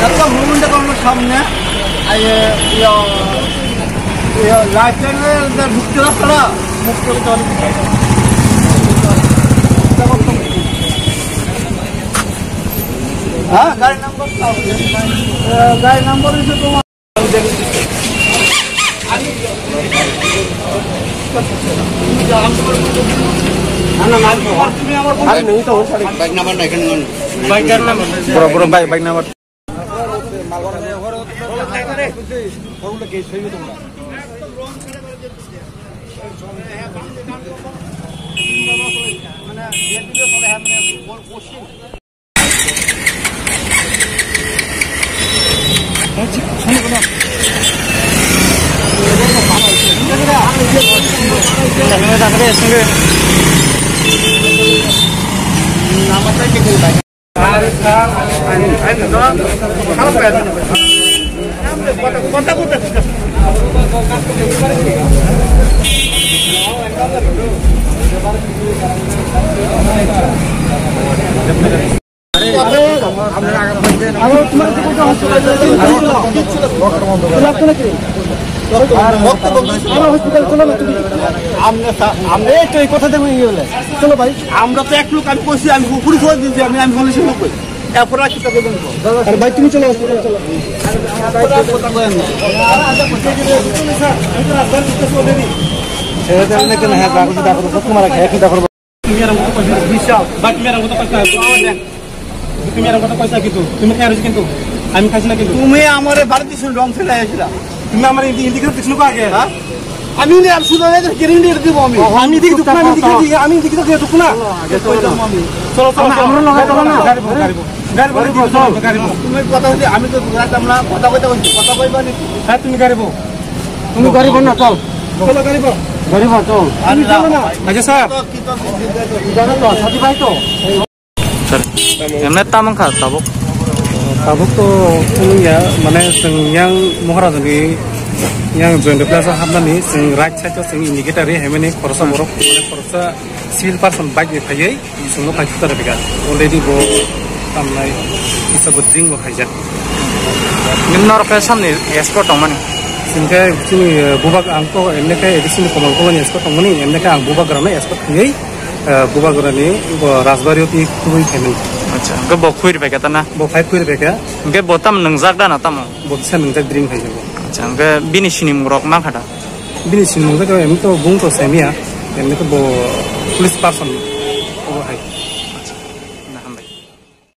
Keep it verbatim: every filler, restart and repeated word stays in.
একটা মুভমেন্ট করার সামনে, এই, ইয়া, ইয়া, লাইফ লাইনে ঢুকতে পারা, মুখ করে জল। হ্যাঁ, গাড়ি নাম্বার দাও। আহ, গাড়ি নাম্বার হচ্ছে তোমার। না, না, না, তুমি আমার ফোন বাইক নাম্বার না, এখানে নেই। Bike number. বড়, বড় বাইক, বাইক নাম্বার। আমরা তা-, আমরা এই তো এই কথা দেবো, ইয়ে বলে। চলো ভাই। আমরা তো এক লোক, আমি কইছি, আমি পুলিশ ফোন দিয়েছি, আমি, আমি পুলিশের লোক কই। এরপর আর কি তাকে বলবো? আরে ভাই, তুমি চলো, হসপিটাল চলো। কথা কই আমি। ছেড়ে দেন না কেন? হ্যাঁ, ডাক্তার, ডাক্তার, তোমার খেয়ে কি ডাক্তার? তুমি এরকম কথা কইছো, বিশাল। ভাই, তুমি এরকম কথা কইছো না। তুমি এরকম কথা কইছো কিন্তু। তুমি খাই রয়েছো কিন্তু। আমি খাইছি না কিন্তু। তুমি আমারে বাড়িতে শুনে রং ফেলে আইছিলা। তুমি আমার ইন্ডি-, ইন্ডিকেটর দিছো না আগে? হ্যাঁ? আমি নে আর শুধু না, গ্যারান্টি দিব আমি। আমি দেখি দুঃখ না, আমি দেখি দুঃখ না, আমি দেখি দুঃখ না। চলো, চলো, আমরা লগে চলো না। গাড়ি বল, গাড়ি বল। গাড়ি বল, গাড়ি বল। তুমি কথা হচ্ছে, আমি তো ঘুরাতাম না, কথা কইতে কইছি, কথা কইবা নি? হ্যাঁ, তুমি গাড়ি বল। তুমি গাড়ি বল না, চল। চলো, গাড়ি বল। গাড়ি বল, চল। তুমি চলো না। আচ্ছা, স্যার। জানো তো, সাথী ভাই তো। Sir, emne tamang kha tabuk? Tabuk to wngya, mane chwng yang Maharajani yang Joyanta Plaza hapnani chwng right side o chwng indicator ri himani khoroksa borok, mane khoroksa civil person bike bai phaiwi chwngno phai thukjak rwkha. Already bo tamnai kisa bo drink bo khaijak. Nini norok khe samni escort tongmani? Chwng khe chini, eh, bubak ang to emne khe A D C ni Komal Kumar ni escort tongmani, emne khe ang bubagrano escort khaiwi, eh, bubagrani bo Rajbari o twi kubui khaimani. Acha, hwnkhe bo khui rwbaikha ta na? Bo phai khui rwbaikha. Hwnkhe bo tamo nwngjak da na tamo? Bo kisa nwngjak drink khai bo. Acha, hwnkhe bini sinimung rok mankha da? Bini sinimung khe to emne to bung to semiya, emne khe bo police person bo hai.